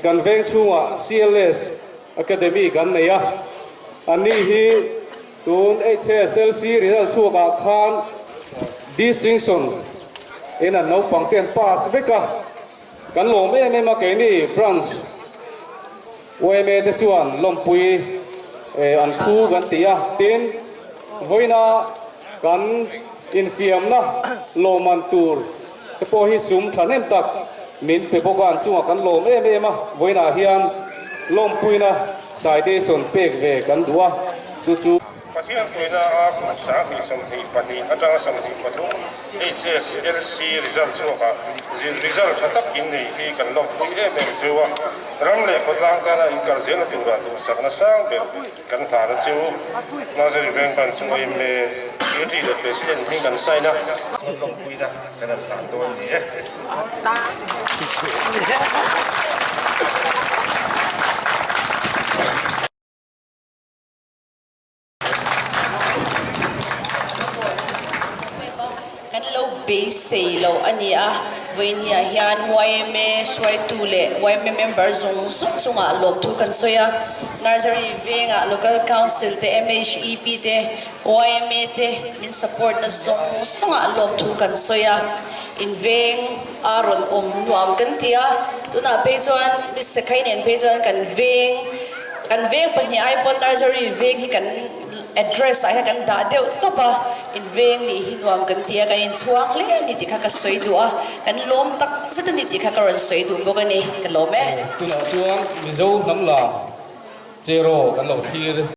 Kan veng chhungah CLS Academy kan nei a, anni hi tun HSLC result chhuakah khan distinction in an naupang te an pass vek a, kan lawm em em a keini branch yma te chuan lawmpui an phu kan ti a, tin vawiina kan infiamna lawmman tur te pawh hi sum thahnem tak min pe bawk a, an chungah kan lawm em em a, vawiinah hian lawmpuina citation pek ve kan duh a, chu chu. Pathian hruaina a kum 2022 atanga 23 HSLC result chhuakah zir result tha tak in nei hi kan lawmpui em em cheu a, ram leh khawtlang tana inkal zelna turah duhsakna sang ber Kan hlana chu Nursery Veng Branch chu yma Secretary leh President hming kan sign a, chuan lawmpuina kan han hlan dawn ni e. Kan lo beisei lo a ni a, vawinia hian yma hruaitu leh yma member zawng zawng chungah lawmthu kan sawi a. Nursery vengah Local Council te, MHEP te, yma te min support na zawng zawngah lawmthu kan sawi a. In veng a rawn awm nuam kan ti a, tunah phei chuan Miss Sekhai nen phei chuan kan veng kan veng pahnih ai pawn Nursery veng hi kan Address ah hian kan dah deuh tawp a, in veng nih hi nuam kan ti a, kan inchhuang hle a ni tih kha ka sawi duh a, kan lawm tak zet a ni tih kha ka rawn sawi duh bawk a ni, ka lawm e. Tunah chuan Mizo hnam lam Cheraw kan lo thlir.